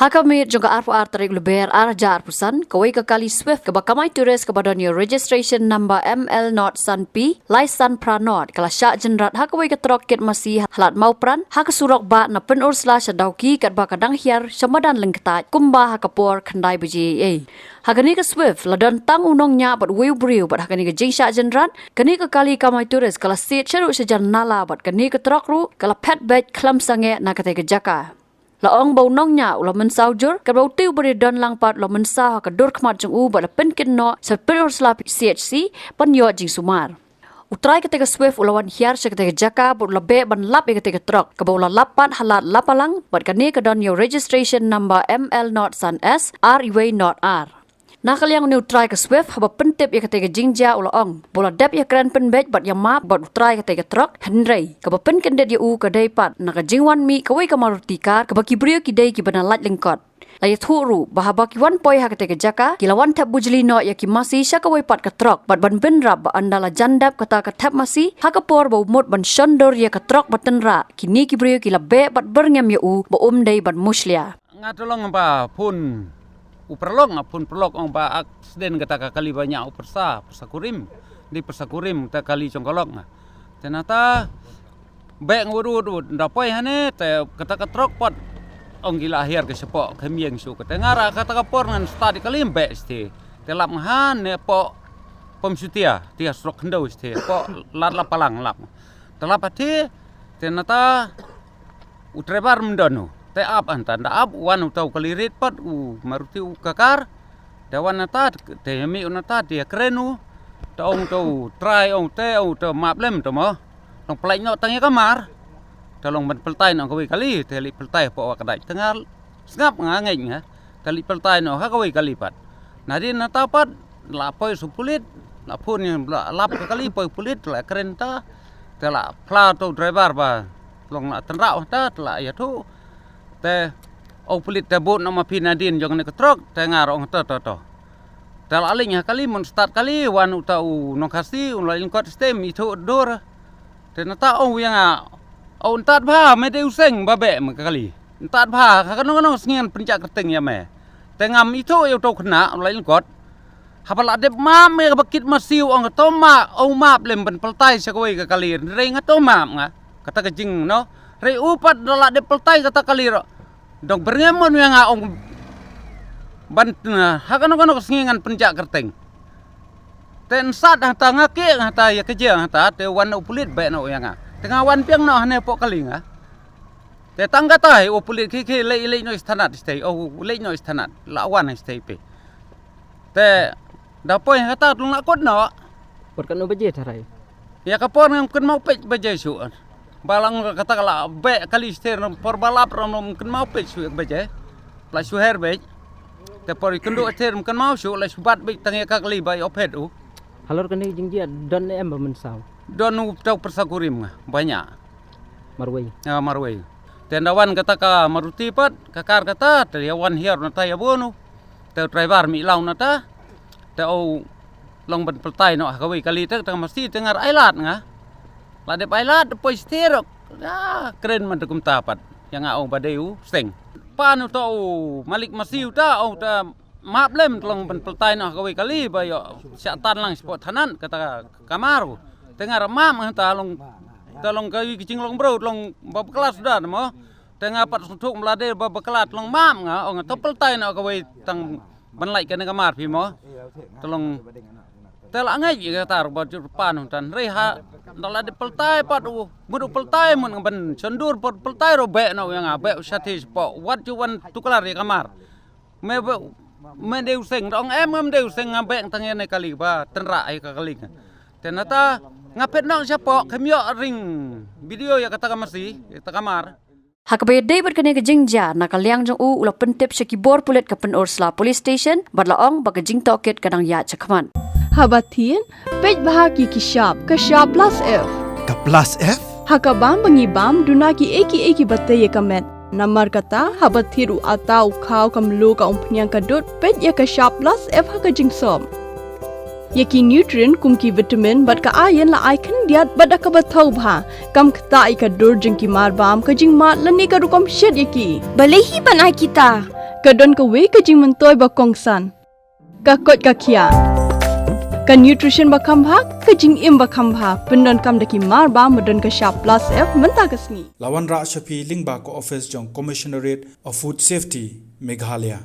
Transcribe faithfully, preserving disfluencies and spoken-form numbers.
Ha ka miet jong ka arphew ar tarik Lber ar hajar arphew san, kawei ka kali Swift kaba kamai tourist kaba don ïa registration number M L not san P lai san phra not ka la shah jynrat ha kawei ka trok kit masi ha Lad Mawpran ha ka surok bah na Pynursla sha Dawki katba ka dang hiar sha madan Lyngktait kumba ha ka por khyndai baje eiei. Ha kane ka Swift la don tang u nongñiah bad uwei u briew bad ha kane ka jingshah jynrat kane ka kali kamai tourist ka la siat shaduh shajan nala bad kane ka trok ruh ka la phet beit khlem sangeh na katei ka jaka. La ong ba u nongñiah u la mynsaw jur katba utei u briew don lang pat u la mynsaw ha ka dur khmat jong u bad la pynkit noh sha Pynursla C H C ban ïoh jingsumar. U trai katei ka Swift u la wan hiar sha katei ka jaka bad u la beh ban lap ïa katei ka trok kaba u la lap pat ha Lad Lapalang bad kane ka don ïa u registration number M L not san S R uwei not R. Na ka liang une u trai ka Swift haba pyntip ïa katei ka jingjia u la ong ba u la dep ïakren pynbeit bad ïamap bad u trai katei ka trok hynrei kaba pynkyndit ïa u ka dei pat na ka jingwan mih kawei ka Maruti car kaba ki briew ki dei kiba na lait lyngkot. La ïathuh ruh ba haba ki wan poi ha katei ka jaka ki la wan thep bujli noh ïa ki masi sha kawei pat ka trok bad ban bynrap ba ynda la jan dep kata ka thep masi ha ka por ba u mut ban shon dur ïa ka trok ba tynrah kine ki briew ki la beh bad byrngem ïa u ba um dei ban mushlia. Nga te long ba phone u paralok, nga phone paralok ong ba aksiden kata ka kali ba ñiah u pyrsa, pyrsa kurim. Di pyrsa kurim ta kali jong ka lok nga. Te nata beh nga wut wut wut da poi hane te kata ka trok pat ong ki la hiar ka shapoh ka mieng shu kata nga ra kata ka por ngan start kali beh siti. Te lap nga hane poh pom shutia tia srok khyndew siti poh Lad Lapalang lap. Te lap ati te nata u driver mdon u te ap anta da ap wan u tau kali rit pat u Maruti u kakar. Te wan nata te mi u nata te kren u te ong te u trai ong te ong te map lem te mo. Long pelai no tang ïa kamar. Te long ban peltai no kawei kali te li peltai po wa kadai tengal sngap nga ngej nga. Te li peltai no ha kawei kali pat. Nadin nata pat la poi su pulit la phone ïa la lap ka kali poi pulit la kren ta. Te la phla to driver ba long la tynrah ta te la ïathuh. Te ong pulit te bud na ma phi nadin jong ne ka trok te nga rong to to to. Te la ling ha kali mun start kali wan uta u nong Khasi u la ling kot stem i thu dur. Te nata ong wi nga ong tat bha me de u seng ba be me kali. Ntat bha ha ka nong nong sngi ngan pynjak kyrteng ïa me. Te ngam i thu ïa u to khna u la ling kot. Haba la dep map me ba kit masiu ong to map ong map lem ban peltai sa kawei ka kali rei nga to map nga kata ka jing no rei u pat da la dep peltai kata kali ro dong berngem mon ïa nga ong ban ha kano kano ka sngi ngan pynjak kyrteng. Te nsat hata nga ke hata ïa ka jia hata te wan u pulit be no ïa nga te nga wan piang no hane po kali nga. Te tang kata u pulit ki ki lei lei no isthanat stei o lei no isthanat la wan stei pe. Te da poi hata tlung la kot no. Por kano baje tharai? Ïa ka por ngam kynmaw peit baje shu. Ba lang kata ka la be kali sther por ba lap ram ngam kynmaw peit shu baje. La shu her beit. Te por kyndu sther ngam kynmaw shu la shu bat beit tang ïa ka kali ba ïa ophet u. Halor kane jingjia don em ba mynsaw. Don u tau persa kurim nga banya. Marwei. Ya marwei. Te nda wan kata ka Maruti pat ka kar kata te ïa wan hiar nata ïa bonu. Te driver mi lau nata. Te au long ban peltai no ha kawei kali te te masi te ngar ailat nga. La dep ailat te poi sterok. Ya kren man te kumta pat. Ïa nga au ba dei u seng. Pan u to u malik masi u ta au ta map lem tlong ban peltai no ha kawei kali ba ïo siak tan lang spot thanan kata kamar u. Te ngar map nga ta long ta long kawei ki jing long bro long ba bekla suda mo. Te nga pat sngewthuh mlade ba bekla tlong map nga ong to peltai no kawei tang ban lai kane kamar phi mo. Te long te la ngai ka tar ba jur pan tan rei ha da la de peltai pat u mudu peltai mun ban chondur pot peltai ro be no ïa nga be u sha thi spot wat ju wan tuklar ïa kamar. Me be me de u seng dong em em de u seng nga beng tang ïa ne kali ba tynra ai ka kali nga. Te nata nga pet nong sha pok kem ïoh ring video ïa kata ka masi ïa kata ka mar. Ha kaba ïadei bad kane ka jingjia na ka liang jong u u la pyntip sha ki bor pulit ka Pynursla Police Station bad la ong ba ka jingtohkit ka dang ïaid shakhmat. Haba thied peit bha ki ki shap ka shap plus F. Ka plus F? Ha ka bam ba ngi bam duna ki ei ki ei ki ba tei ïa ka met. Namar kata haba thied u ata u khaw ka mluh ka umphniang ka dud peit ïa ka shap plus F ha ka jingsop. Ïa ki nutrient kum ki vitamin bad ka iron la ai khyndiat bad da kaba thaw bha kam ktah ïa ka dur jong ki mar bam ka jingmad lane ka rukom shet ïa ki. Balei hi ban ai kita? Ka don kawei ka jingmyntoi ba kongsan. Ka koit ka khiah. Ka nutrition ba kham bha, ka jingim ba kham bha. Pyndonkam da ki mar ba, ba don ka shap plus F mynta ka sngi. La wanrah sha phi lyngba ka office jong Commissionerate of Food Safety, Meghalaya.